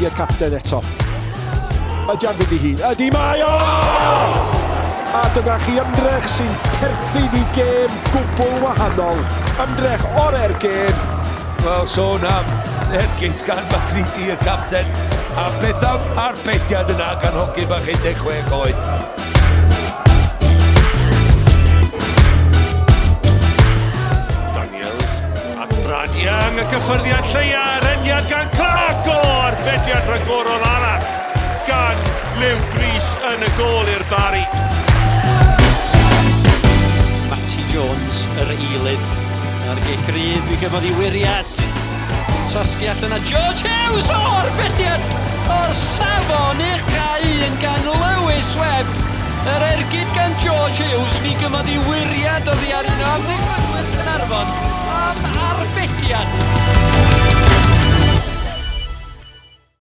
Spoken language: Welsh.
McCready y capten eto. Ydy am fynd i hun? Ydy mae o! A dyna chi ymdrech sy'n perthyn i gêm gwbl wahanol. Ymdrech ore'r gêm. Wel, sôn am ergyd gan McCready y capten. A beth am arbediad yna gan hogyn bach 16 oed. Daniels at Brad Young, y cyffyrddiad lleia, rediad gan Clark, o, arbediad rhagorol arall gan Luke Rees yn y gôl i'r Barri. Matty Jones, yr eilydd, ar gic rydd, mi gyfodd i wiriad. Tasgu allan a George Hughes, o, arbediad o'r safon ucha un gan Lewis Webb. Yr ergyd gan George Hughes, mi gymodd i wiriad oddi ar un o amddiffynwyr Caernarfon.